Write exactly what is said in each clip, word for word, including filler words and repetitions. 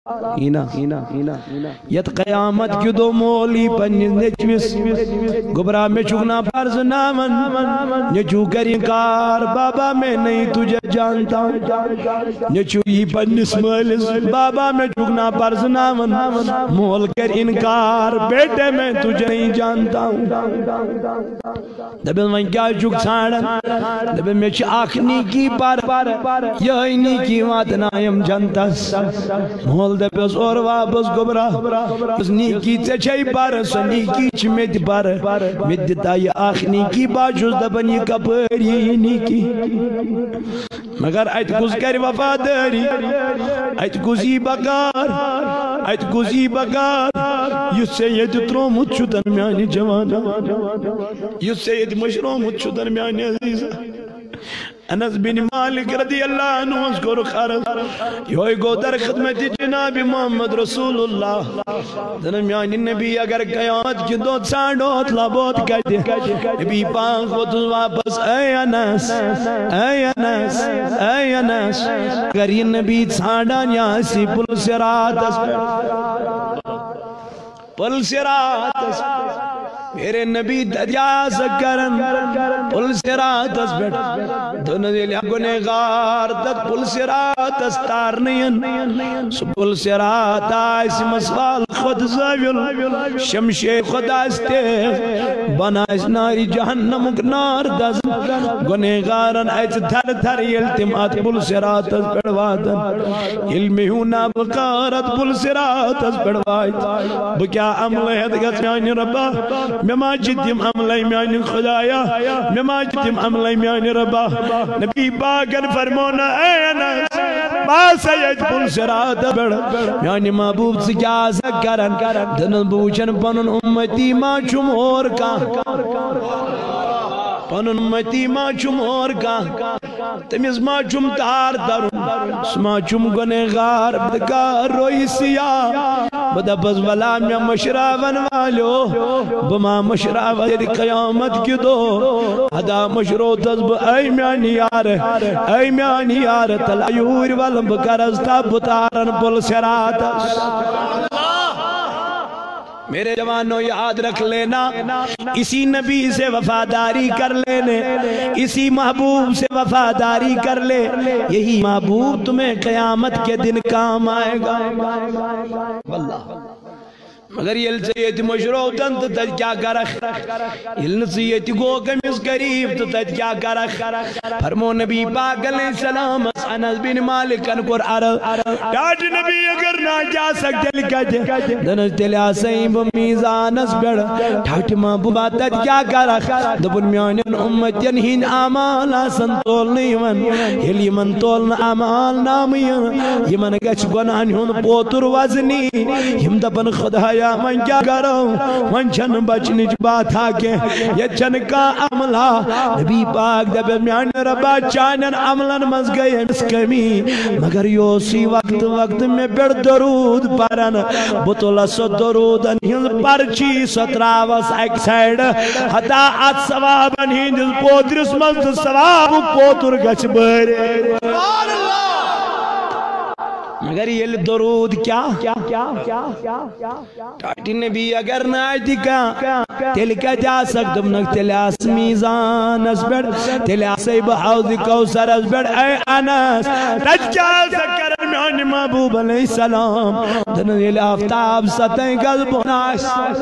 اینا، اینا، اینا۔ یتھ قیامت کہِ دۄہ مول یی پننِس نیٚچوِس، گوٚبرا، مےٚ چھُکھ نا پرزناوان؟ نیٚچو کرِ انکار، بابا، میں نہیں تجھے جانتا ہوں۔ نیٚچو یی پننِس مٲلِس، بابا، مےٚ چھُکھ نا پرزناوان؟ مول کرِ انکار، بیٹے، میں تجھے نہیں جانتا ہوں۔ دپن، وۄنۍ کیٛاہ چھُکھ ژھانڈان؟ دپن، مےٚ چھِ اکھ نیکی پر، یہے نیکی واتنایم جنتس۔ مول دپس، اور واپس گوٚبرا، یۄس نیکی ژےٚ چھے پر، سۄ نیکی چھِ مےٚ تہِ پر۔ مےٚ تہِ دِتا یہِ اکھ نیکی، بہٕ چھُس دپان، یہِ کپٲرۍ یی یہِ نیکی؟ مگر اتہِ کُس کرِ وفادٲری؟ اتہِ کُس یی بکار؟ اتہِ کُس یی بکار؟ یُس ژےٚ ییٚتہِ تروومُت چھُتن میانہِ جوانو، یُس ژےٚ ییٚتہِ مٔشرومُت چھُتن میانہِ عزیزا۔ انس بن مالک رضی اللہ عنہ ہس کوٚرُکھ عرض، یہوے گوٚو در خدمت جناب محمد رسول اللہ۔ زن میانہِ نبی اگر قیامت کہِ دۄہ ژھانڈوتھ لبوتھ کتہِ، نبی پاک ووتُس واپس، اے انس، اے انس، اے انس۔ اگر یہِ نبی ژھانڈان یا آسی پُل صراطس پٮ۪ٹھ، پُل صراطس پٮ۪ٹھ، میرے نبی تتہِ آسہٕ کران پُل صراطس پٮ۪ٹھ۔ دوٚپنس، ییٚلہِ گُنہگار تتھ پُل صراطس تارنہٕ یِن، سُہ پُل صراط آسہِ مسوال کھۄتہٕ زٲویُل، شمشے کھۄتہٕ آسہِ تیز، بۄنہٕ آسہِ نارِ جہنمُک نار دزان۔ گُنہگارن اژِ تھر تھر، ییٚلہِ تِم اتھ پُل صراطس پٮ۪ٹھ واتن۔ ییٚلہِ مےٚ ہیوٗ نا بکار اتھ پُل صراطس پٮ۪ٹھ واتہِ، بہٕ کیٛاہ عملہٕ ہٮ۪تھ گژھٕ میانہِ رۄبا؟ مےٚ ما چھِ تِم عملے میانہِ خدایا؟ مےٚ ما چھِ تِم عملے میانہِ رۄبا؟ نبی پاکن فرموو نا، اے انس، بہٕ آسے ییٚتہِ پُل صراطس پٮ۪ٹھ۔ میانہِ محبوب، ژٕ کیٛاہ آسکھ کران؟ دوٚپنس، بہٕ وٕچھن پنُن اُمتی ما چھُم اور کانٛہہ، پنُن اُمتی ما چھُم اور کانٛہہ، تٔمِس ما چھُم تار درُن، سُہ ما چھُم گۄنہگار، بہٕ کر رویہِ سیاہ۔ بہٕ دپس، ولا مےٚ مٔشراون والیو، بہٕ ما مٔشراوٕ تیٚلہِ قیامت کہِ دۄہ؟ ادا مٔشروتس بہٕ، اے میانہِ یارٕ، اے میانہِ یارٕ، تلہ یوٗرۍ ول، بہٕ کرس تپھ، بہٕ تارن پُل صراطس۔ میرے جوانوں، یاد رکھ لینا، اسی نبی سے وفاداری کر لینے، اسی محبوب سے وفاداری کر لے، یہی محبوب تمہیں قیامت کے دن کام آئے گا۔ واللہ۔ مگر ییٚلہِ ژےٚ ییٚتہِ مٔشرووتن تہٕ تتہِ کیٛاہ کرکھ؟ ییٚلہِ نہٕ ژٕ ییٚتہِ گوکھ أمِس قریب تہٕ تتہِ کیٛاہ کرکھ؟ فرموو نبی پاک علیہ السلام، انس بن مالکن کوٚر عرض، ٹاٹھۍ نبی، اگر نہٕ اتہِ آسکھ تیٚلہِ کتہِ؟ دوٚپنس، تیٚلہِ آسے بہٕ میزانس پٮ۪ٹھ۔ ٹاٹھۍ محبوبا، تتہِ کیٛاہ کرکھ؟ دوٚپُن، میانٮ۪ن اُمتین ہٕنٛدۍ اعمال آسن تولنہٕ یِوان۔ ییٚلہِ یِمن تولنہٕ اعمال نامہٕ یِن، یِمن گژھِ گۄناہن ہُنٛد پوتُر وزنی۔ یِم دپن، خدایا، وۄنۍ کیٛاہ کرو؟ وۄنۍ چھنہٕ بچنٕچ باتھا کینٛہہ، ییٚتہِ چھنہٕ کانٛہہ عملہ۔ نبی پاک دپن، میانہِ رۄبا، چانٮ۪ن عملن منٛز گٔے أمِس کمی، مگر یہِ اوسُے وقتہٕ وقتہٕ مےٚ پٮ۪ٹھ درود پران۔ بہٕ تُلس سۄ درودن ہٕنٛز پرچی، سۄ تراوس اکہِ سایڈٕ، ہتا اتھ ثوابن ہٕنٛدِس پوترِس منٛز تہٕ ثوابُک پوتُر گژھِ بٲرِتھ۔ مگر ییٚلہِ درود کیٛاہ؟ ٹاٹھۍ نبی اگر نہٕ اتہِ کانٛہہ، تیٚلہِ کتہِ آسکھ؟ دوٚپنکھ، تیٚلہِ آسہٕ میزانس پٮ۪ٹھ، تیٚلہِ آسے بہٕ حوض کوثرس پٮ۪ٹھ۔ اے انس، تتہِ کیٛاہ آسکھ کران میانہِ محبوب علیہ السلام؟ دوٚپنس، ییٚلہِ آفتاب ستٲے گژھ بۄن آسہِ،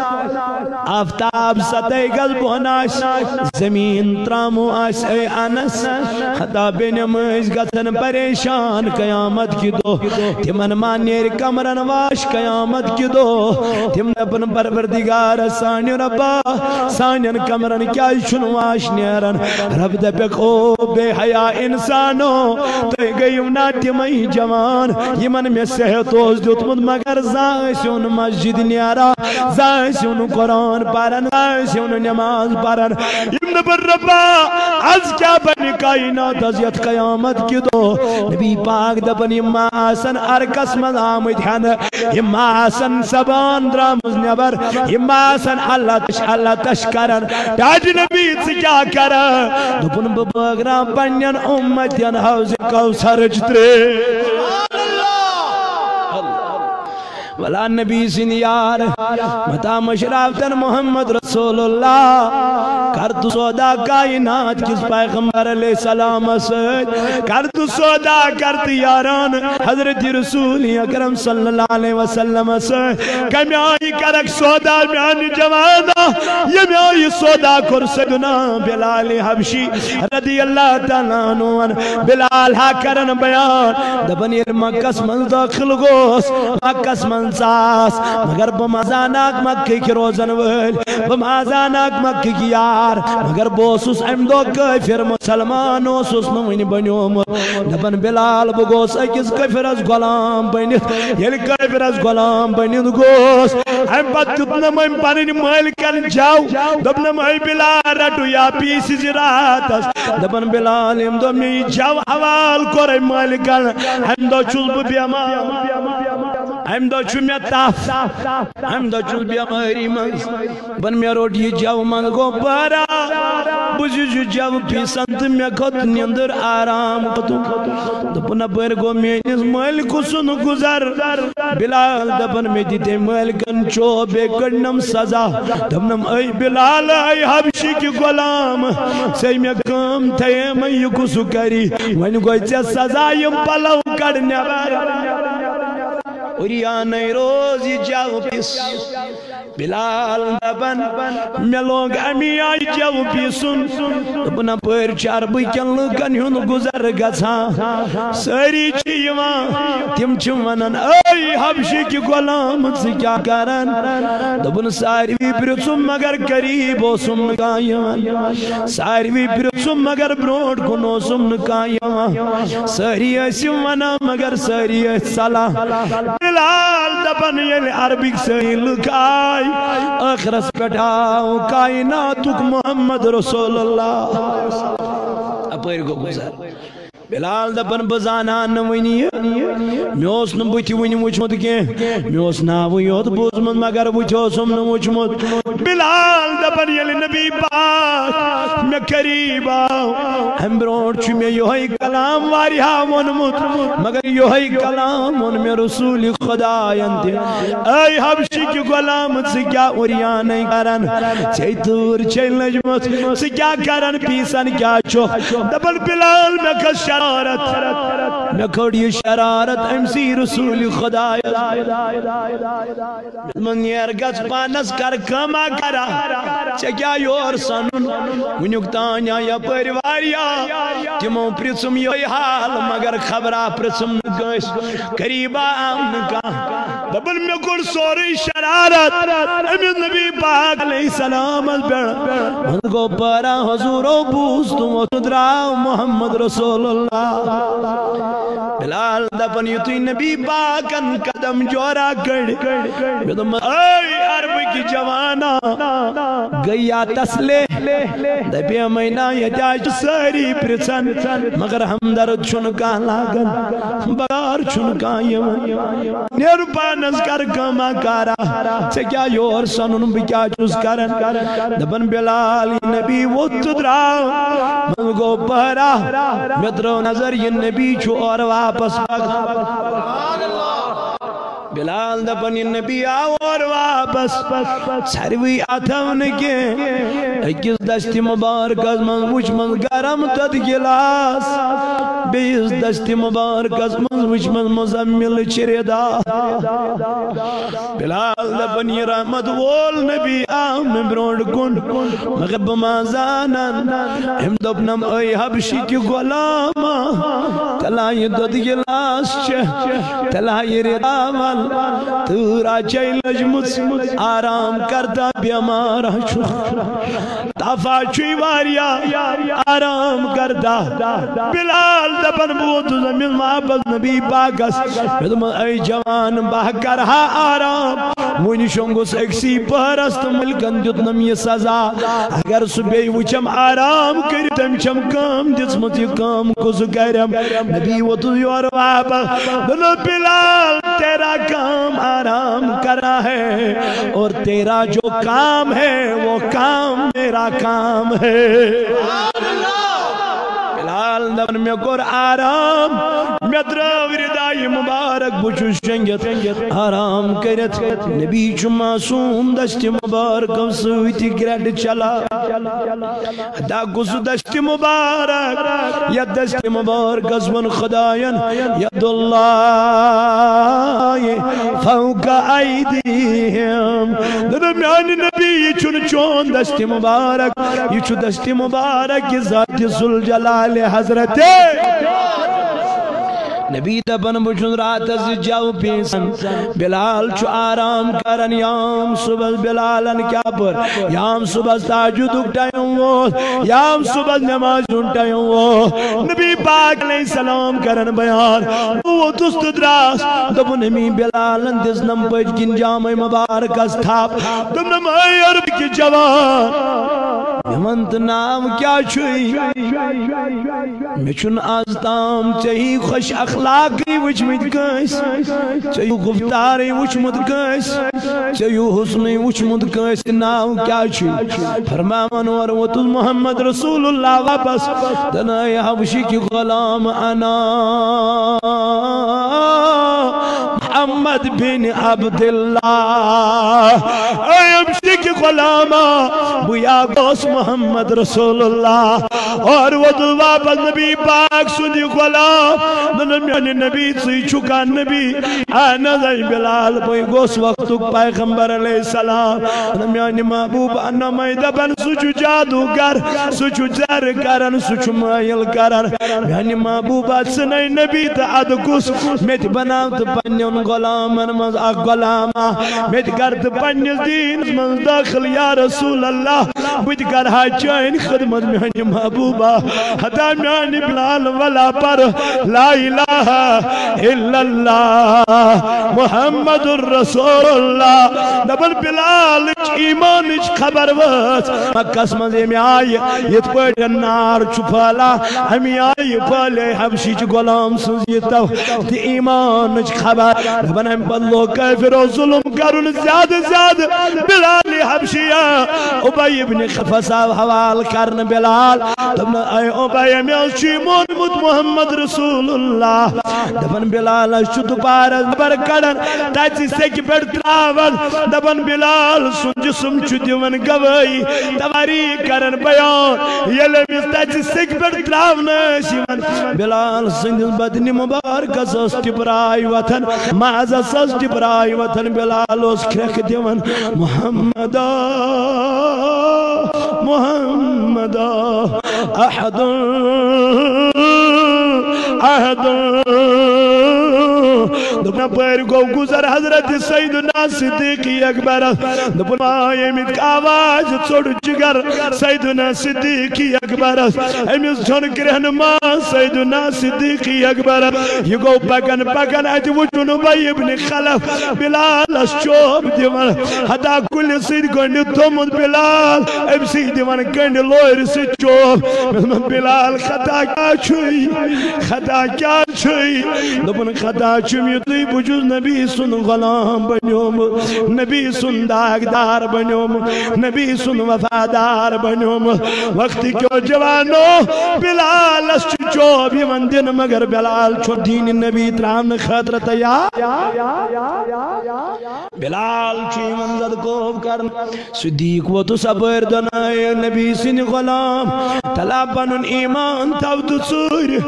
آفتاب ستٲے گژھ بۄن آسہِ، زمین ترامو آسہِ، اے انس، ہتا بے نمٲز گژھن پریشان قیامت کہِ دۄہ۔ تِمن ما نیرِ کمرن واش قیامت کہِ دۄہ؟ تِم دپن، پروردگار سانہِ رۄبا، سانٮ۪ن کمرن کیازِ چھُنہٕ واش نیران؟ رب دپکھ، او بے حیا انسانو، تُہۍ گٔیِو نا تِمے جوان یِمن مےٚ صحت اوس دیُتمُت، مگر زانٛہہ ٲسِو نہٕ مسجد نیران، زانٛہہ ٲسِو نہٕ قرآن پران، زانٛہہ ٲسِو نہٕ نماز پران۔ یِم دپن، رۄبا، از کیٛاہ بنہِ کائناتس یتھ قیامت کہِ دۄہ؟ نبی پاک دپن، یِم ما آسن عرقس منٛز آمٕتۍ ہٮ۪نہٕ، یِم ما آسن زبان درامٕژ نٮ۪بر، یِم ما آسن اللہ تش اللہ تش کران۔ ٹاٹھۍ نبی، ژٕ کیٛاہ کران؟ دوٚپُن، بہٕ بٲگراوٕ پننٮ۪ن اُمتین حوض کوثرٕچ ترٛیش۔ ولا نبی سٕنٛدۍ یار، متا مشرافتن محمد رسول اللہ۔ کر تہٕ سودا کائنات کِس پیغمبر علیہ السلام سۭتۍ، کر تہٕ سودا، کر تہٕ یاران حضرت رسول اکرم صلی اللہ علیہ وسلم سۭتۍ۔ کمہِ آیہِ کرکھ سودا میانہِ جوانا؟ ییٚمہِ آیہِ سودا کوٚر سیدنا بلال حبشی رضی اللہ تعالیٰ عنہ۔ بلال ہا کرن بیان، دپان ییٚلہِ مکس منٛز دٲخل گوس، مکس منٛز ژاس، مگر بہٕ ما زاناکھ مکہٕکۍ روزن وٲلۍ، بہٕ ما زاناکھ مکہٕکۍ یار، مگر بہٕ اوسُس امہِ دۄہ کٲفر، مسلمان اوسُس نہٕ وُنہِ بنیومُت۔ دپان بلال، بہٕ گوس أکِس کٲفرس غلام بٔنِتھ۔ ییٚلہِ کٲفرس غلام بٔنِتھ گوس، امہِ پتہٕ دیُتنم أمۍ پنٕنۍ مٲلکن جو، دوٚپنم، اے بلال، رٹو یا پیٖسہِ زِ راتس۔ دپان بلال، ییٚمہِ دۄہ مےٚ یہِ جو حوال کوٚر أمۍ مٲلکن، امہِ دۄہ چھُس بہٕ بیمار، امہِ دۄہ چھُ مےٚ تف، امہِ دۄہ چھُس بیمٲری منٛز۔ دپان مےٚ روٚٹ یہِ جو منٛز گوٚو پٲرا، بہٕ چھُس یہِ جو پیٖسان تہٕ مےٚ کھوٚت نیٚنٛدٕر آرام کھوٚتُم۔ دوٚپُن اپٲرۍ گوٚو میٲنِس مٲلکہٕ سُنٛد گُزر۔ بلال دپان مےٚ دِتۍ مٲلکن چوب، بیٚیہِ کٔڑنم سزا۔ دوٚپنم اے بلال، اے حبشی کہِ غلام، ژےٚ مےٚ کٲم تھایے مےٚ، یہِ کُس کری؟ وۄنۍ گوٚو ژےٚ سزا، یِم پلو کڑ نٮ۪بر۔ عریانٕے روز یہِ جو پیٖس۔ بلال دپان، مےٚ لوگ امی آیہِ جو پیٖسُن۔ دوٚپُن اپٲرۍ چھُ عربہٕ کٮ۪ن لوٗکن ہُنٛد گُزر گژھان۔ سٲری چھِ یِوان، تِم چھِ ونان، اے حبشی کہِ غلام، ژٕ کیٛاہ کران؟ دوٚپُن ساروی پرٛژھُم مگر قریب اوسُم نہٕ کانٛہہ یِوان۔ ساروی پرٛژھُم مگر برونٛٹھ کُن اوسُم نہٕ کانٛہہ یِوان۔ سٲری ٲسۍ یِم ونان مگر سٲری ٲسۍ ژلان۔ بلال دپان ییٚلہِ عربٕکۍ سٲری لُکھ آے، ٲخرس پٮ۪ٹھ آو کائناتُک محمد رسول اللہ۔ اپٲرۍ گوٚو گُزر۔ بلال دپان بہٕ زانان نہٕ وُنہِ یہِ، مےٚ اوس نہٕ بُتھِ وُنہِ وُچھمُت کینٛہہ، مےٚ اوس ناوٕے یوت بوٗزمُت مگر بُتھِ اوسُم نہٕ وُچھمُت۔ بلال دپان ییٚلہِ نبی پاک مےٚ قریب آو، امہِ برونٛٹھ چھُ مےٚ یِہوٚے کلام واریاہ ووٚنمُت، مگر یِہوٚے کلام ووٚن مےٚ رسول خداین تہِ۔ اے حبشی کہِ غلام، ژٕ کیٛاہ عریانٕے کران؟ ژےٚ تۭر چھے لٔجمٕژ، ژٕ کیٛاہ کران، پیٖسان کیٛاہ چھُکھ؟ دپان بلال، مےٚ کھٔژ شرارت، مےٚ کھٔڑ یہِ شرارت أمۍ سی رسول خدایس۔ مےٚ نیر گژھ پانس کر کٲما کرا، ژےٚ کیٛاہ یور سنُن؟ وُنیُک تام آے یپٲرۍ واریاہ، تِمو پرژھُم یِہوٚے حال، مگر خبرا پرژھُم نہٕ کٲنٛسہِ، قریبا آو نہٕ کانٛہہ۔ دپان مےٚ کوٚر سورُے شرارت أمِس نبی پاک علیہ السلامس پٮ۪ٹھ۔ وۄنۍ گوٚو پٲرا حضوٗرو بوٗز تہٕ وۄتھ درٛاو محمد رسول اللہ۔ بلال دپان یُتھُے نبی پاکن قدم جورا کٔڑۍ، مےٚ دوٚپ، اے عربٕکۍ جوانا، گٔے یا تسلے؟ دپیمَے نا، ییٚتہِ حظ چھِ سٲری پرژھان، مگر ہمدرد چھُنہٕ کانٛہہ لاگان، بکار چھُنہٕ کانٛہہ یِوان۔ نیر پانس کر کٲما کارا، ژےٚ کیٛاہ یور سنُن، بہٕ کیٛاہ چھُس کران؟ دپان بلال، یہِ نبی ووٚتھ تہٕ درٛاو، منٛز گوٚو پہرا، مےٚ ترٲو نظر، یہِ نبی چھُ اورٕ واپس پکان۔ بلال دپان، یہِ نبی آو اورٕ واپس، ژھرِوٕے اتھو نہٕ کینٛہہ۔ أکِس دستِ مبارکس منٛز وُچھمس گرم تتھ گلاس، بیٚیِس دستِ مبارکس منٛز وُچھمس مزمل چہِ ردا۔ بلال دپان، یہِ رحمت وول نبی آو مےٚ برونٛٹھ کُن، مگر بہٕ ما زانن۔ أمۍ دوٚپنم، اے حبشی کہِ غلام، تلا یہِ دۄدٕ گلاس چےٚ، تلا یہِ رِداول، تۭرا چھے لٔجمٕژ، آرام کرتا بیمار چھُ۔ تفا چھُے واریاہ، آرام کرتا۔ بلال دپان، بہٕ ووتُس أمِس واپس نبی پاکس۔ مےٚ دوٚپمس، اے جوان، بہٕ کرٕ ہا آرام۔ وُنہِ شۄنٛگُس أکسٕے پہرس تہٕ ملکن دیُتنم یہِ سزا۔ اگر سُہ بیٚیہِ وٕچھم آرام کٔرِتھ، تٔمۍ چھم کٲم دِژمٕژ، یہِ کٲم کُس کرم؟ نبی ووتُس یورٕ واپس، دوٚپنس، بلال، تیرا کام آرام کرنا ہے اور تیرا جو کام ہے وہ کام میرا کام ہے۔ بلال بلال دپان، مےٚ کوٚر آرام، مےٚ ترٲو ردایہِ مبارک، بہٕ چھُس شۄنٛگِتھ آرام کٔرِتھ۔ نبی چھُ معصوم، دستِ مبارکو سۭتۍ گرٛٮ۪ٹہٕ چلان۔ ادا گوٚو سُہ دستِ مبارک، یتھ دستِ مبارکس ووٚن خداین، ید اللہ فوق ایدیہم۔ دوٚپُن، میانہِ نبی، یہِ چھُنہٕ چون دستِ مبارک، یہِ چھُ دستِ مبارک ذاتِ ذوالجلال حضرت۔ نبی دپان، بہٕ چھُس راتس زٕ جَو پیٖسان، بلال چھُ آرام کران۔ یام صبحس بلالن کیٛاہ پٔر؟ یام صبحس تہجدُک ٹائم ووت، یام صبحس نماز ہُنٛد ٹائم ووت۔ نبی پاک علیہ السلام کران بیان، بہٕ ووتُس تہٕ دراس، دوٚپُن، أمی بلالن دِژنم پٔتۍ کِنۍ جامے مبارکس تھپھ۔ دوٚپنم، اے عرب کہِ جوان، مےٚ وَن تہٕ ناو کیٛاہ چھُے؟ مےٚ چھُنہٕ آز تام ژےٚ ہی خۄش اخلاقٕے وٕچھمٕتۍ کٲنٛسہِ، ژےٚ ہیوٗ گُفتارٕے وٕچھمُت کٲنٛسہِ، ژےٚ ہیوٗ حُسنٕے وٕچھمُت کٲنٛسہِ۔ ناو کیٛاہ چھُے؟ فرماوان، اورٕ ووتُس محمد رسول اللہ واپس، دَپان، اے حبشی کہِ غلام، انا محمد بن عبداللہ۔ اے حبشی کہِ غلامہ، بہٕ یا گوس محمد رسول اللہ۔ اور ووتُس واپس نبی پاک سُنٛد یہِ غلام۔ دوٚپُن، میانہِ نبی، ژٕے چھُکھا نبی؟ اہن حظ، اے بلال، بٕے گوس وقتُک پیغمبر علیہ السلام۔ دوٚپُن، میانہِ محبوب، انمے دپان، سُہ چھُ جادوگر، سُہ چھُ زہر کران، سُہ چھُ مٲیِل کران۔ میانہِ محبوبہ، ژٕ نے نبی تہٕ ادٕ کُس؟ مےٚ تہِ بناو تہٕ پننٮ۪ن غلامن منٛز اکھ غلامہ، مےٚ تہِ کر تہٕ پننِس دیٖنس منٛز دٲخل، یا رسول اللہ۔ بہٕ تہِ کرٕ ہا چٲنۍ خدمت، میانہِ محبوبہ۔ ہتا میانہِ بلال، ولا پر لا الہ الا اللہ محمد رسول اللہ۔ دپان، بلالٕچ ایمانٕچ خبر وٲژ مکس منٛز، ییٚمہِ آیہِ یِتھ پٲٹھۍ نار چھُ پھٲلان، اَمی آیہِ پھٲلے حبشی چہِ غلام سٕنٛز یہِ تو تہٕ ایمانٕچ خبر۔ دپان، اَمہِ پتہٕ لوگ کٲفرو ظلم کرُن زیادٕ زیادٕ۔ بلال حبشیہ، ابی ابن خلف آو حوالہٕ کرنہٕ بلال۔ دوٚپُن، اے ابی، أمۍ حظ چھُ یہِ مونمُت محمد رسول اللہ۔ دپان، بلالس چھُ دُپارس نٮ۪بر کڑان، تتہِ سیٚکہِ پٮ۪ٹھ تراوان۔ دپان، بلال سُنٛد جسم چھُ دِوان گوٲہی، توٲریخ کران بیان۔ ییٚلہِ أمِس تتہِ سیٚکہِ پٮ۪ٹھ تراونہٕ ٲسۍ یِوان، بلال سٕنٛدِس بدنِ مبارکس ٲس ٹِپراے وۄتھان، مازس ٲس ٹِپراے وۄتھان۔ بلال اوس کھرٛٮ۪کھ دِوان، محمدا، محمدا، احد، احد۔ دوٚپُن، اپٲرۍ گوٚو گُزر حضرت سیدنا صدیق اکبر۔ دوٚپُن، آے أمِس آواز ژوٚٹ جگر سیدنا صدیق اکبر۔ أمِس ژھیوٚن کرٛٮ۪ہنہٕ ماز سیدنا صدیق اکبر۔ یہِ گوٚو پکان پکان، اتہِ وُچھُن ابی ابن خلف بلالس چوب دِوان۔ ہتا کُلہِ سۭتۍ گنٛڈِ تھوٚمُت بلال، أمۍ سٕے دِوان گنٛڈِ لورِ سۭتۍ چوب۔ مےٚ دوٚپمَس، بلال، خطا کیٛاہ چھُے؟ خطا کیٛاہ چھُے؟ دوٚپُن، خطا چھُم یُتُے، بہٕ چھُس نبی سُنٛد غلام بنیومُت، نبی سُنٛد داغدار بنیومُت، نبی سُنٛد وفادار بنیومُت۔ وقت کیو جوانو، بلالس چھُ چوب یِوان دِنہٕ، مگر بلال چھُ دیٖنِ نبی ترٛاونہٕ خٲطرٕ تیار۔ بلال چھُ یِوان زدکوب کرنہٕ۔ صدیق ووتُس اپٲرۍ، دۄنوَے نبی سٕنٛدۍ غلام۔ تلا پنُن ایمان تھاو تہٕ ژوٗرِ۔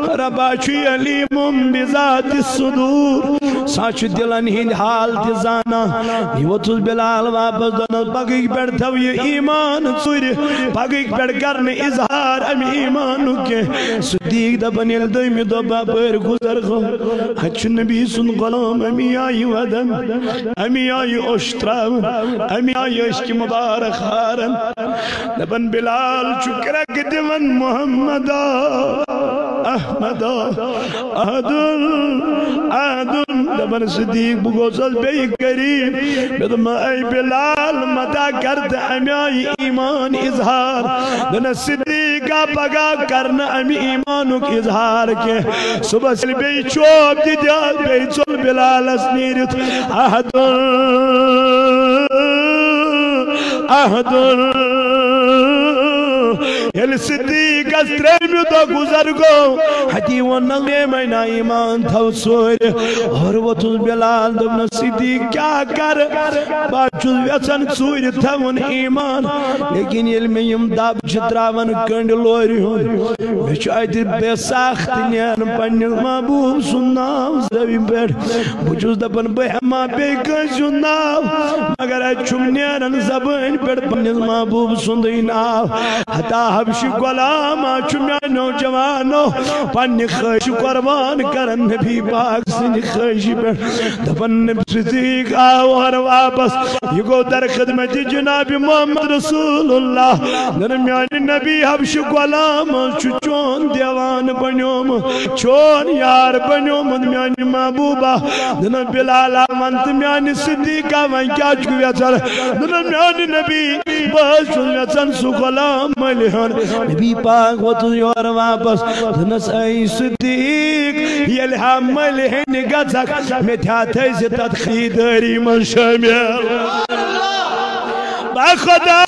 ربا چھُ علیم بذات الصدور۔ سُہ چھُ دِلن ہٕنٛدۍ حال تہِ زانان۔ یہِ ووتُس بلال واپس، دۄنوَے پگٕکۍ پٮ۪ٹھ تھاو یہِ ایمان ژوٗرِ۔ پگٕکۍ پٮ۪ٹھ کرنہٕ اظہار امہِ ایمانُک کینٛہہ۔ صدیق دپان، ییٚلہِ دوٚیمہِ دۄہ بہٕ اپٲرۍ گُزر گوٚو، اتہِ چھُ نبی سُنٛد غلام، امی آیہِ ودان، امی آیہِ اوٚش تراوان، امی آیہِ أشکہِ مبارک ہاران۔ دپان، بلال چھُ کرٛٮ۪کھ دِوان، محمدا، احمدا، احدن، احدن۔ دپان، صدیق، بہٕ گوٚژھس بیٚیہِ قریب۔ مےٚ دوٚپ، اے بلال، متا کر تہٕ امہِ آیہِ ایمان اظہار۔ دوٚپنس، صدیقہ، پگاہ کرنہٕ امہِ ایمانُک اظہار کینٛہہ۔ صبحس ییٚلہِ بیٚیہِ چوب دِتھ، بیٚیہِ ژوٚل بلالس نیٖرِتھ، احدن، احدن۔ ییٚلہِ صدیق صدیقس ترٛیٚیِمہِ دۄہ گُزر گوٚو، ہتی ووٚننس، ہے میانہِ ایمان تھاو ژوٗرِ۔ ہورٕ ووٚتھُس بلال، دوٚپنس، صدیق کیٛاہ کرٕ؟ بہٕ چھُس یژھان ژوٗرِ تھاوُن ایمان، لیکن ییٚلہِ مےٚ یِم دب چھِ تراوان کنڈِ لورِ ہُنٛد، مےٚ چھُ اتہِ بے ساخت نیران پننِس محبوب سُنٛد ناو زبٲنۍ پٮ۪ٹھ۔ بہٕ چھُس دپان بہٕ ہٮ۪مہٕ ہا بیٚیہِ کٲنٛسہِ ہُنٛد ناو، مگر اتہِ چھُم نیران زبٲنۍ پٮ۪ٹھ پننِس محبوب سُنٛدُے ناو۔ ہتا حبشی غلام آ چھُ میانیو جوانو پننہِ خٲہِش قربان کران نبی پاک سٕنٛدِ خٲہِشہِ پٮ۪ٹھ۔ دپان نبی صدیق آو اورٕ واپس، یہِ گوٚو در خدمت جناب محمد رسول اللہ۔ دپان میانہِ نبی حبشی غلام آ چھُ چون دیوان بنیومُت، چون یار بنیومُت میانہِ محبوبہ۔ دپان بلال آ، ون تہٕ میانہِ صدیقہ، وۄنۍ کیٛاہ چھُکھ یژھان؟ دپان میانہِ نبی، بہٕ حظ چھُس یژھان سُہ غلام مٔلۍ ہن۔ نبی پاک ووتُن یورٕ واپس، دپنس، اے صدیق، ییٚلہِ ہا مٔلۍ ہیٚنہِ گژھکھ، مےٚ تہِ ہا تھٲوزِ تتھ خریدٲری منٛز شٲمِل۔ بخدا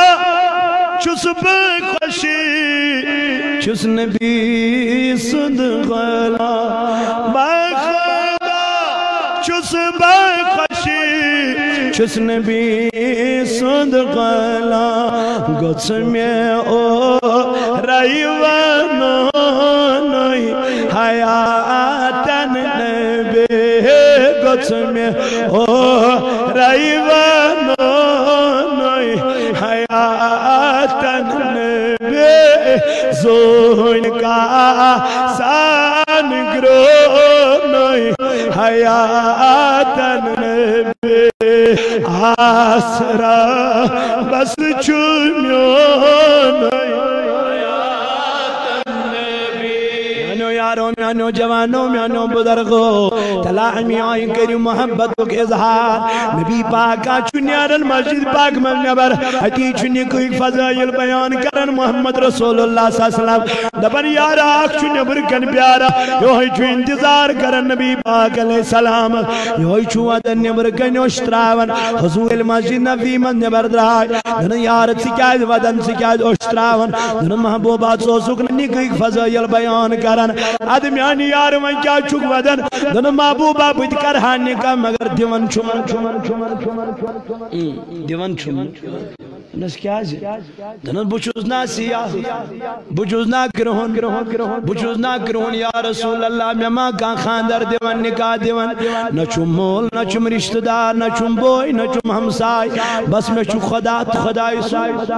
چھُس بہٕ خوشی، چھُس نبی سُنٛد غلام۔ بخدا چھُس بہٕ خوشی، چھُس نبی سُنٛد غلام۔ گوٚژھ مےٚ اورَے وَنُن حیاتن نبی، گوٚژھ مےٚ اورَے وَنُن حیاتن نبی، زوٗنہِ کاسن گرٛونُے حیاتن نبی، آسرا بس چھُ میون۔ میانیو یارو، میانیو جوانو، میانیو بزرگو، تلا امی آئیں کریو محبت اظہار۔ نبی پاکا چھُ نیران مسجد پاک منٛز نٮ۪بر، اتی چھُ نکاحٕکۍ فضائل بیان کران محمد رسول اللہ صلی اللہ علیہ وسلم۔ دپان یارا اکھ چھُ نٮ۪برٕ کَنہِ پیاران، یہوے چھُ انتظار کران نبی پاک علیہ السلام، یہوے چھُ ودان نٮ۪برٕ کَنہِ اوٚش تراوان۔ حضور ییٚلہِ مسجد نبوی منٛز نٮ۪بر درٛاے، دپان یارٕ ژٕ کیازِ ودان، ژٕ کیازِ اوٚش تراوان؟ دپان محبوبا ژٕ اوسُکھ نہٕ نکاحٕکۍ فضائل بیان کران، ادٕ میانہِ یارٕ وۄنۍ کیازِ چھُکھ ودان؟ دپان محبوبا بہٕ تہِ کرٕ ہا نکاح مگر دِوان چھُم، دِوان چھُم۔ دوٚپنَس، کیٛازِ؟ دوٚپنَس، بہٕ چھُس نا سیاہ، بہٕ چھُس نا کرٛہُن، بہٕ چھُس نا کرٛہُن، یا رسول اللہ، مےٚ ما کانٛہہ خانٛدر دِوان، نکاح دِوان؟ نہ چھُم مول، نہ چھُم رشتہٕ دار، نہ چھُم بوے، نہ چھُم ہمساے، بس مےٚ چھُ خدا تہٕ خدایہِ سُنٛد۔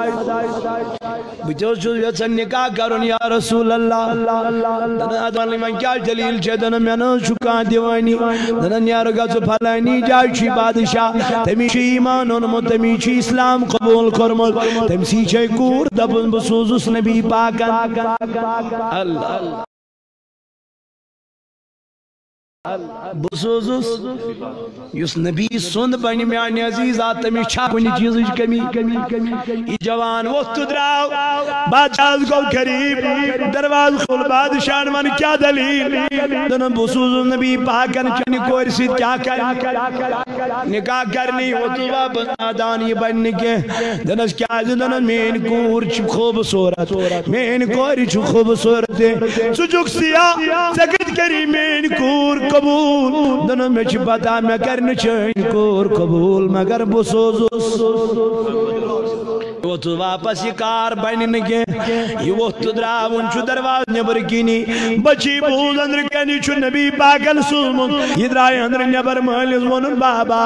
بہٕ تہِ حظ چھُس یژھان نکاح کرُن، یا رسول اللہ۔ دپان، ادٕ وَن وۄنۍ کیٛاہ دٔلیٖل چھےٚ؟ دپان، مےٚ نہ حظ چھُ کانٛہہ دِوٲنی۔ دپان، نیرٕ گژھٕ فلٲنی جایہِ چھُے بادشاہ، تٔمِس چھُ ایمان اوٚنمُت، تٔمِس چھُ اسلام قبول کوٚرمُت، تٔمۍ سٕے چھے کوٗر۔ دپُن، بہٕ سوٗزُس نبی پاکن۔ اللہ۔ بہٕ سوٗزُس، یُس نبی سُنٛد بنہِ میانہِ عزیز، آ، تٔمِس چھا کُنہِ چیٖزٕچ کمی؟ یہِ جوان ووٚتھ تہٕ درٛاو، بادشاہس گوٚو غریٖب، دروازٕ کھوٚل، بادشاہن وَن کیٛاہ دٔلیٖل؟ دوٚپُن، بہٕ سوٗزُس نبی پاکن چانہِ کورِ سۭتۍ کیٛاہ کرِ؟ نکاح کرنی ووٚتھُس واپس نادان، یہِ بنہِ نہٕ کینٛہہ۔ دوٚپنس، کیٛازِ؟ دوٚپنس، میٲنۍ کوٗر چھِ خوٗبصوٗرت، میٲنۍ کورِ چھِ خوٗبصوٗرت۔ ژٕ چھُکھ سیاہ، ژےٚ کتہِ کری میٲنۍ کوٗر قبوٗل؟ دوٚپنس، مےٚ چھِ پتہ مےٚ کرِ نہٕ چٲنۍ کوٗر قبوٗل، مگر بہٕ سوزُس۔ ووٚتھُس واپس، یہِ کار بنہِ نہٕ کینٛہہ۔ یہِ ووٚتھ تہٕ درٛاو، وُنہِ چھُ دروازٕ نیٚبرٕ کِنی۔ بچی بوٗز، أنٛدرٕ کَنہِ چھُ نبی پاکن سوٗزمُت۔ یہِ درٛاے أنٛدرٕ نیٚبر، مٲلِس ووٚنُن، بابا،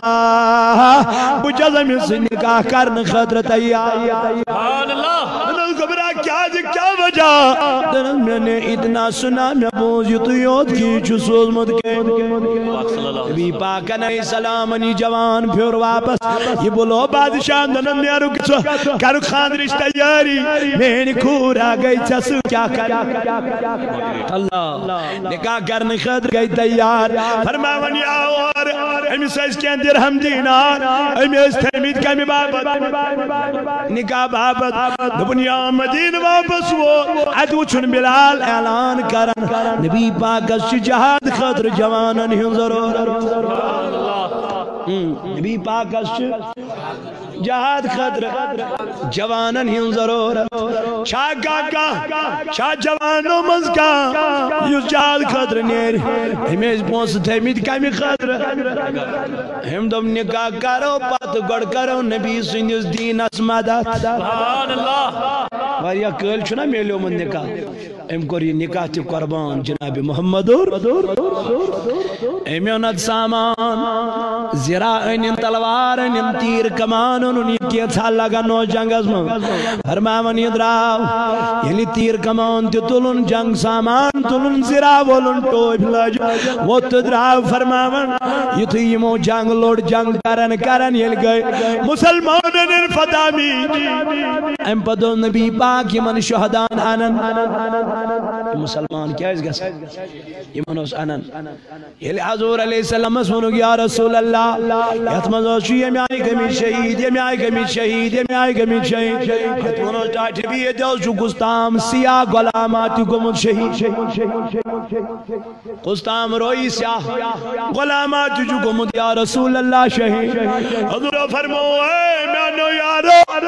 بہٕ چھَس أمِس سۭتۍ نکاح کرنہٕ خٲطرٕ تیار۔ سبحان اللہ۔ دوٚپنَس، گوٚبرا، کیٛازِ، کیٛاہ وجہ؟ دوٚپنَس، میں نے اتنا سنا، مےٚ بوٗز یُتُے یوت کہِ یہِ چھُ سوٗزمُت کٔمۍ۔ نبی پاکن علیہ السلامن یہِ جوان پھیوٚر واپس۔ یہِ بُلو بادشاہ، دوٚپنَس، نیرُک ژٕ، کَرُکھ خانٛدرٕچ تیٲری۔ میٛٲنۍ کوٗر آ گٔے ژےٚ سۭتۍ، کیٛاہ کَرِ؟ اللہ۔ نکاح کرنہٕ خٲطرٕ گٔے تیار۔ فرماوان، یا اور أمِس ٲسۍ کینٛہہ درہم دینار، أمۍ ٲسۍ تھٲومٕتۍ کَمہِ باپتھ؟ نکاح باپتھ۔ دوٚپُن، یا مدینہٕ واپس ووت، اَتہِ وُچھُن بلال اعلان کران، نبی پاکس چھِ جہاد خٲطرٕ جوانن ہٕنٛز ضروٗرت۔ نبی پاکس چھِ جہاد خٲطرٕ جوانن ہٕنٛز ضروٗرت۔ چھا کانٛہہ، کانٛہہ، چھا جوانو منٛز کانٛہہ یُس جہاد خٲطرٕ نیرِ؟ أمۍ ٲسۍ پونٛسہٕ تھٲومٕتۍ کمہِ خٲطرٕ؟ أمۍ دوٚپ، نکاح کرو، پتہٕ گۄڈٕ کرو نبی سٕنٛدِس دیٖنس مدد۔ سبحان اللہ۔ واریاہ کٲلۍ چھُنہ میلیومُت نکاح۔ أمۍ کوٚر یہِ نکاح تہِ قربان جناب محمد۔ أمۍ اوٚن اتھ سامان، زِرا أنِن، تلوار أنِن، تیٖر کمان اوٚنُن، یہِ کینٛژھا لگان اوس جنگس منٛز۔ فرماوان یہِ درٛاو، ییٚلہِ تیٖر کمان تہِ تُلُن، جنگ سامان تُلُن، زِرا وولُن، ٹوپۍ لٲج، ووٚتھ تہٕ درٛاو۔ فرماوان یُتھُے یِمو جنگ لوٚڑ، جنگ کران کران ییٚلہِ گٔے، مسلمانن ییٚلہِ فتح میٖج، امہِ پتہٕ اوس نبی پاک یِمن شہدان انان۔ مسلمان کیازِ گژھان؟ یِمن اوس انان۔ ییٚلہِ حضور علیہ السلامس ووٚنُکھ، یا رسول اللہ، یتھ منٛز اوس چھُ ییٚمہِ آیہِ گٔمٕتۍ شہیٖد، ییٚمہِ آیہِ گٔمٕتۍ شہیٖد، ییٚمہِ آیہِ گٔمٕتۍ شہیٖد۔ یتھ ووٚن اوس ٹاٹھہِ بِہِتھ، ییٚتہِ اوس چھُ کُس تام سیاہ غلام اتہِ گوٚمُت شہیٖد۔ کُس تام رویی سیاہ غلام اتہِ چھُ گوٚمُت یا رسول اللہ شہیٖد۔ حضور فرمو، اے میانیو یارو،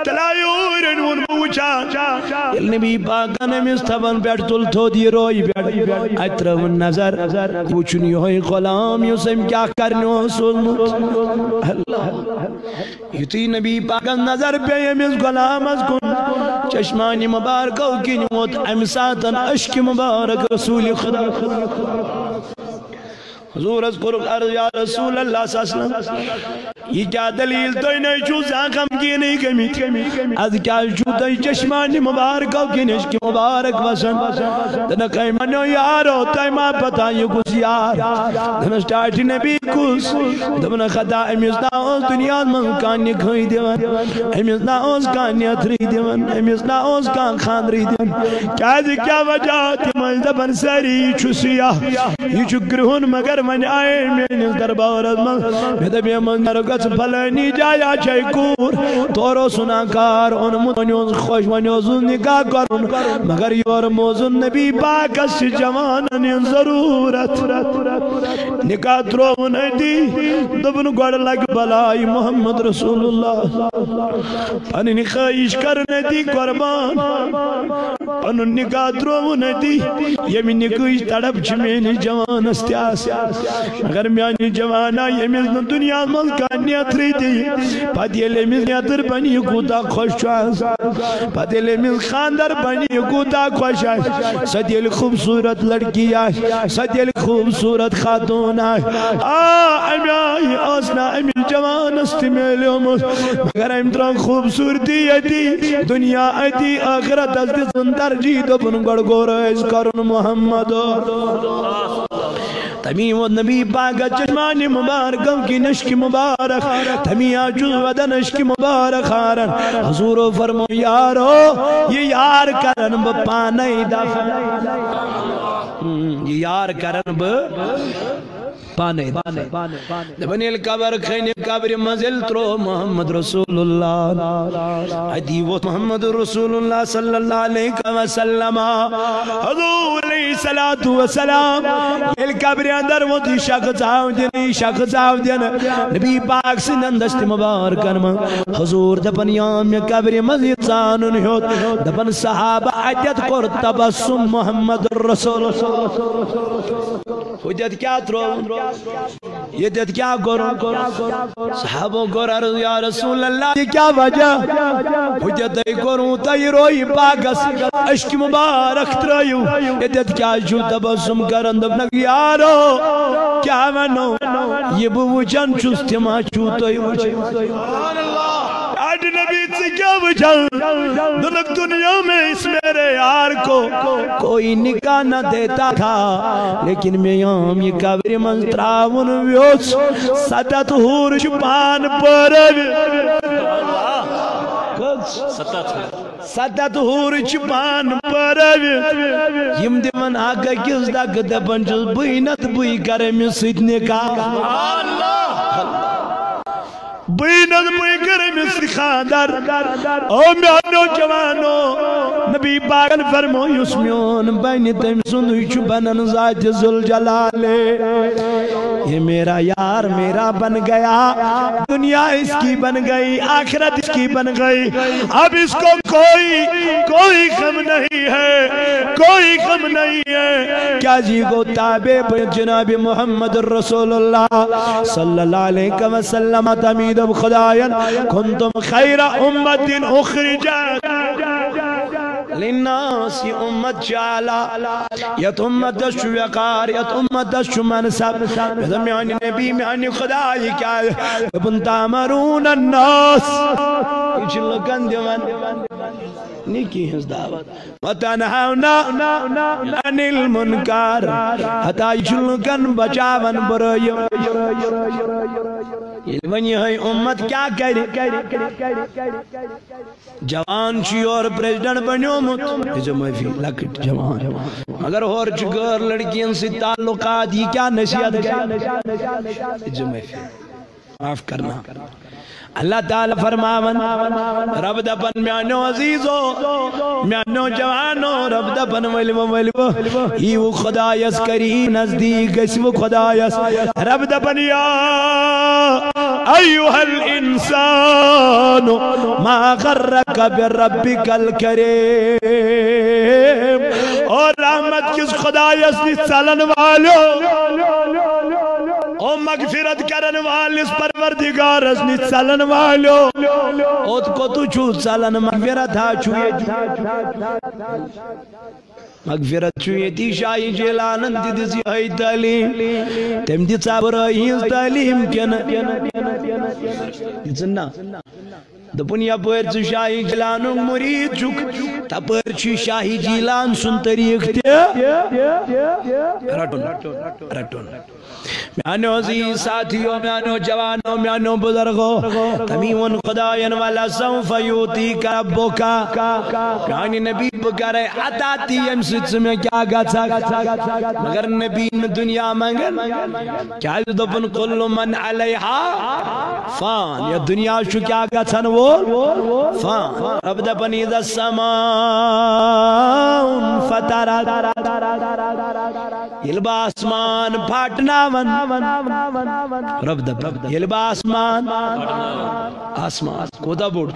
تلایو رٔنۍ وُن بہٕ وٕچھان۔ ییٚلہِ نبی پاکن أمِس تھپن پٮ۪ٹھ تُل تھوٚد یہِ روے پٮ۪ٹھ، اتہِ ترٲوٕن نظر، وٕچھُن یِہوٚے غلام یُس أمۍ کیٛاہ کرنہِ اوس سوٗزمُت۔ اللہ۔ یُتھُے نبی پاکن نظر پیٚیہِ أمِس غلامس کُن، چشمانہِ مبارکو کِنۍ ووت امہِ ساتن اشکہِ مبارک رسول خدا۔ حضورس کوٚرُکھ عرض، یا رسول اللہ صلی اللہ علیہ وسلم، یہِ کیٛاہ دلیٖل؟ تُہۍ نَے چھِو زانٛہہ غمگیٖنٕے گٔمٕتۍ۔ از کیٛازِ چھُو تۄہہِ چشمانہِ مبارکو کِنۍ اشکہِ مبارک وسان؟ دوٚپنکھ، اے میٛانیو یارو، تۄہہِ ما پتہ یہِ کُس یار؟ دوٚپنس، ٹاٹھہِ نبی کُس؟ دوٚپنکھ، خطا أمِس نہ اوس دُنیاہس منٛز کانٛہہ نِکٲحی دِوان، أمِس نہ اوس کانٛہہ نیترٕے دِوان، أمِس نہ اوس کانٛہہ خانٛدرٕے دِوان۔ کیٛازِ، کیٛاہ وجہ؟ تِم ٲسۍ دپان، سٲری، یہِ چھُ سیاہ، یہِ چھُ کرٛہُن، مگر وۄنۍ آیے میٲنِس دربارس منٛز۔ مےٚ دوٚپ، یِمن نیرو گژھ فلٲنی جایہِ، اَتھ چھے کوٗر۔ تورٕ اوسُن انکار اوٚنمُت، وۄنۍ اوس خۄش، وۄنۍ اوسُس نکاح کرُن، مگر یورٕ موزُن نبی پاکس چھِ جوانن ہٕنٛز ضروٗرت۔ نکاح ترٛووُن أتی، دوٚپُن، گۄڈٕ لگہِ بلاے محمد رسول اللہ۔ پنٕنۍ خٲہِش کرن أتی قربان۔ پنُن نکاح ترٛووُن أتی، ییٚمہِ نکاحٕچ تڑپ چھِ میٲنِس جوانس تہِ آسان۔ مگر میانہِ جوانا، ییٚمِس نہٕ دُنیاہس منٛز کانٛہہ نیترٕے تہِ، پتہٕ ییٚلہِ أمِس نیتٕر بنہِ، یہِ کوٗتاہ خۄش چھُ آسان۔ پتہٕ ییٚلہِ أمِس خاندر بنہِ، یہِ کوٗتاہ خۄش آسہِ۔ سۄ تہِ ییٚلہِ خوٗبصوٗرت لڑکی آسہِ، سۄ تہِ ییٚلہِ خوٗبصوٗرت خاتوٗن آسہِ۔ آ، امہِ آیہِ ٲس نہٕ أمِس جوانس تہِ میلیومُت، مگر أمۍ ترٲو خوٗبصوٗرتی ییٚتی، دُنیا أتی، ٲخرتس دِژٕن ترجیح، دوٚپُن، گۄڈٕ گوٚو رٲضۍ کرُن محمد۔ تمی ووت نبی پاکس چشمانِ مبارکو کِنۍ اشکہِ مبارک، تمی آیہِ چھُس ودان اشکہِ مبارک ہاران۔ حضورو فرمو، یارو، یہِ یار کرن بہٕ پانے دفن۔ ہم، یہِ یار کرن بہٕ پانے دفن۔ دپان ییٚلہِ قبر کھٔنہِ، قبرِ منٛز ییٚلہِ ترٛوو محمد رسول اللہ، اتی ووت محمد رسول اللہ صلی اللہ علیہ وسلم۔ حضور علیہ الصلوۃ والسلام ییٚلہِ قبرِ اندر ووت، یہِ شخص آو دِنہٕ، یہِ شخص آو دِنہٕ۔ نبی پاک سٕنٛدٮ۪ن دستِ مبارکن منٛز حضور دپان، یا مےٚ قبرِ منٛز یہِ ژانُن ہیوٚت۔ دپان صحابہ، اتٮ۪تھ کوٚر تبسم محمد رسول۔ ہُتٮ۪تھ کیٛاہ ترٛووُن؟ ییٚتٮ۪تھ کیٛاہ کوٚرُن؟ صحابو کوٚر عرض، یا رسول اللہ، یہِ کیٛاہ وجہ؟ ہُتٮ۪تھٕے کوٚروٕ تۄہہِ رویہِ پاکس اشکہِ مبارک ترٛٲیِو۔ ییٚتٮ۪تھ کیٛازِ چھِو تبسم کران؟ دوٚپنکھ، یارو، کیٛاہ ونو؟ یہِ بہٕ وٕچھان چھُس، تہِ ما چھِو تُہۍ وٕچھان؟ اڈٕ نبی، ژٕ کیٛاہ وٕچھان؟ دوٚپنکھ، دنیا میں اس میرے یار کو کوئی نکاح نہ دیتا تھا، لیکن مےٚ آم یہِ قبرِ منٛز ترٛاوُن ویوٚژھ۔ ستتھ حوٗر چھِ پان پٲرٲوِتھ۔ کٔژ؟ ستتھ حوٗر چھِ پان پٲرٲوِتھ۔ یِم دِوان اکھ أکِس دکہٕ، دپان چھِس، بٕے نتہٕ بٕے کرٕ أمِس سۭتۍ نکاح۔ بٕے نتہٕ بٕے کرٕ أمِس سۭتۍ خاندر۔ او میانیو جوانو، نبی پاکن فرمو، یُس میون بنہِ، تٔمۍ سُنٛدُے چھُ بنان ذات ذوالجلال۔ یہ میرا یار میرا بن گیا، دنیا اس کی بن گئی، آخرت اس کی بن گئی۔ اب اس کو کوئی، کوئی غم نہیں ہے، کوئی غم نہیں ہے۔ کیا جی کو تابع جناب محمد رسول اللہ صلی اللہ علیہ وسلم۔ تمیدب خداین، کنتم خیر امت اخرجت للناس۔ یہ امت چھِ اعلیٰ، یتھ امتس چھُ وقار، یتھ امتس چھُ منصب۔ مےٚ دوٚپ، میانہِ نبی، میانہِ خدایہِ کیٛاہ؟ دوٚپُن، تأمرون الناس، یہِ چھِ لُکن دِوان نیکی ہٕنٛز دعوت۔ وتنہون عن المنکر، ہتا یہِ چھُ لُکن بچاوان بُرٲیو۔ ییٚلہِ وۄنۍ یِہوٚے اُمت کیٛاہ کرِ؟ جوان چھُ یور پریزیڈنٹ بنیومُت، یہِ چھُ معٲفی، لۄکٕٹۍ جوان، مگر ہورٕ چھُ غٲر لڑکین سۭتۍ تعلقات، یہِ کیٛاہ نصیحت کرِ؟ یہِ چھُ معٲفی۔ معاف کرنا۔ اللہ تعالیٰ فرماون، رب دپن، میانیو عزیزو، میانیو جوانو، رب دپن، ؤلِو، ؤلِو، یِیِو خدایس قریب، نزدیک گژھِو خدایس۔ رب دپن، یا ایھا الانسان ما غرک بربک الکریم۔ او رحمت کس خدایس نش ژلن والو، او مغفرت کرن والس پروردگارس نش ژلن والو، اوت کوٚت چھُو ژلان؟ مغفرت ہا چھُ ییٚتی۔ مغفرت چھُ ییٚتی۔ شاہی جیلانن تہِ دِژ یِہوٚے تعلیٖم۔ تٔمۍ دِژا بُرٲیی ہٕنٛز تعلیٖم کِنہٕ؟ دِژٕن نا؟ دوٚپُن، یپٲرۍ ژٕ شاہی جیلانُک مُریٖد چھُکھ، تپٲرۍ چھُ شاہی جیلان سُنٛد طریٖقہٕ تہِ رٹُن، رٹُن۔ میانیو عزیز ساتھیو، میانیو جوانو، میانیو بزرگو، تمی ووٚن خداین، ولسوف یعطیک ربک۔ میانہِ نبی، بہٕ کرے عطا تی، ییٚمہِ سۭتۍ ژٕ مےٚ کیٛاہ گژھکھ۔ مگر نبی نہٕ دُنیا منٛگن، کیٛازِ دوٚپُن، کل من علیہا فان، یتھ دُنیا چھُ کیٛاہ گژھن وول؟ فان۔ رب دپان، اذا السماء انفطرت، ییٚلہِ بہٕ آسمان پھاٹناون۔ رب دپان، ییٚلہِ بہٕ آسمان، آسمان کوٗتاہ بوٚڑ؟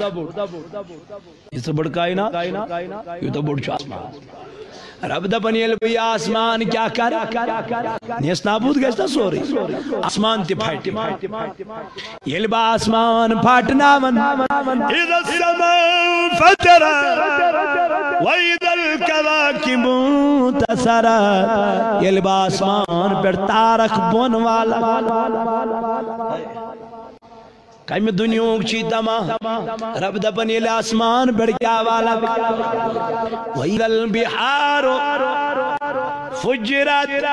ییٖژاہ بٔڑ کائنات، یوٗتاہ بوٚڑ چھُ آسمان۔ رب دپان، ییٚلہِ بہٕ یہِ آسمان کیٛاہ کرٕ؟ نیست نابوٗد گژھِ نا سورُے؟ آسمان تہِ پھٹہِ۔ ییٚلہِ بہٕ آسمان پھاٹناون، اذا السماء انفطرت، واذا الکواکب انتثرت، ییٚلہِ بہٕ آسمان پٮ۪ٹھ تارک بۄن والہٕ، کمہِ دُنیاہُک چھُ یہِ تمام؟ رب دپان، ییٚلہِ آسمان پٮ۪ٹھ کیٛاہ والکھ؟ واذا البحار فجرت۔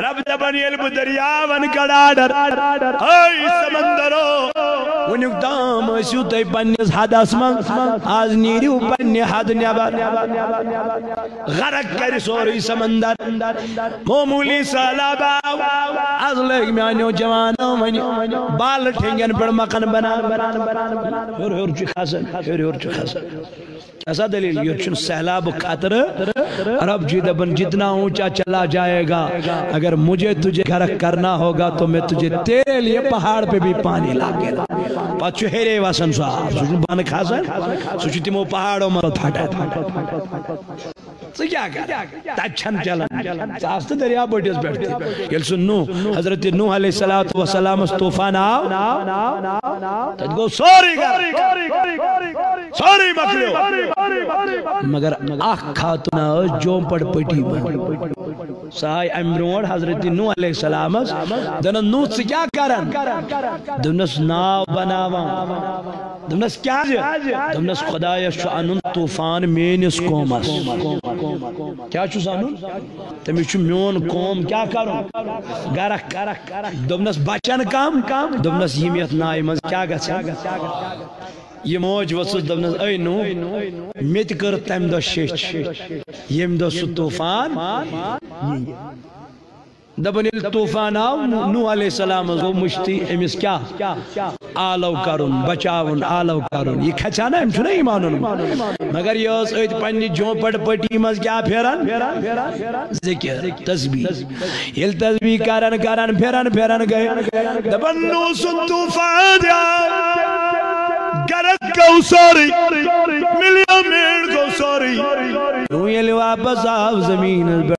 رب دپان، ییٚلہِ بہٕ دٔریاون کڑٕ آرڈر، اے سمندرو، وُنیُک تام ٲسِو تُہۍ پننِس حدس منٛز، از نیٖرِو پننہِ حد نٮ۪بر۔ غرق کرِ سورُے سمندر۔ معموٗلی سہلاب آو، از لٔگۍ میانیو جوانو وۄنۍ بالہٕ ٹھینگٮ۪ن پٮ۪ٹھ مکان بناوان۔ ہیوٚر ہیوٚر چھُ کھسان، ہیوٚر ہیوٚر چھُ کھسان۔ کیٛاہ سا دٔلیٖل؟ یوٚت چھُنہٕ سہلابُک خطرٕ۔ رب جی دپان، جتنا اونچا چلا جائے گا، اگر مجھے تجھے غرق کرنا ہوگا تو میں تجھے، تیرے لیے پہاڑ پہ بھی پانی لا کے لاؤں۔ پتہٕ چھُ ہیٚرے وسان سُہ آب، سُہ چھُنہٕ بۄنہٕ کھسان، سُہ چھُ تِمو پہاڑو منٛز پھٹان۔ ژٕ کیٛاہ کر؟ تتہِ چھَنہٕ چلان۔ ژٕ آس تہٕ دریا بٔٹھِس پٮ۪ٹھ تہِ۔ ییٚلہِ سُہ نوح، حضرت نوح علیہ الصلوۃ والسلامس طوفان آو، تتہِ گوٚو سورُے غرق۔ سورُے مۄکلیو۔ مگر اکھ خاتون ٲس جومپڑ پٹی منٛز۔ سۄ آیہِ امہِ برونٛٹھ حضرت نوح علیہ السلامس، دوٚپنس، نوح، ژٕ کیٛاہ کران؟ دوٚپنس، ناو بناوان۔ دوٚپنس، کیٛازِ؟ دوٚپنس، خدایس چھُ انُن طوفان میٲنِس قومس۔ کیٛاہ چھُس انُن؟ تٔمِس چھُ میون قوم کیٛاہ کرُن؟ غرق۔ دوٚپنس، بچن کم؟ دوٚپنس، یِم یتھ نایہِ منٛز کیٛاہ گژھن؟ یہِ موج ؤژھٕس، دوٚپنس، اے نوح، مےٚ تہِ کٔر تمہِ دۄہ شیٚچھ، ییٚمہِ دۄہ سُہ طوفان یِیہِ۔ دپان ییٚلہِ طوفان آو، نوح علیہ السلام گوٚو مٔشتٕے، أمِس کیٛاہ؟ آلو کرُن، بچاوُن، آلو کرُن۔ یہِ کھژِ ہا نا، أمِس چھُنہ ایمان اوٚنمُت۔ مگر یہِ ٲس أتھۍ پننہِ جھونپڑ پٹی منٛز کیٛاہ پھیران؟ ذکر، تسبیح۔ ییٚلہِ تسبیح کران کران پھیران پھیران گٔے، دپان نوح سُنٛد طوفان آو، گرک گوٚو سورُے، مِلیو میٖٹھ گوٚو سورُے۔ نوح ییٚلہِ واپس آو زٔمیٖنس پٮ۪ٹھ،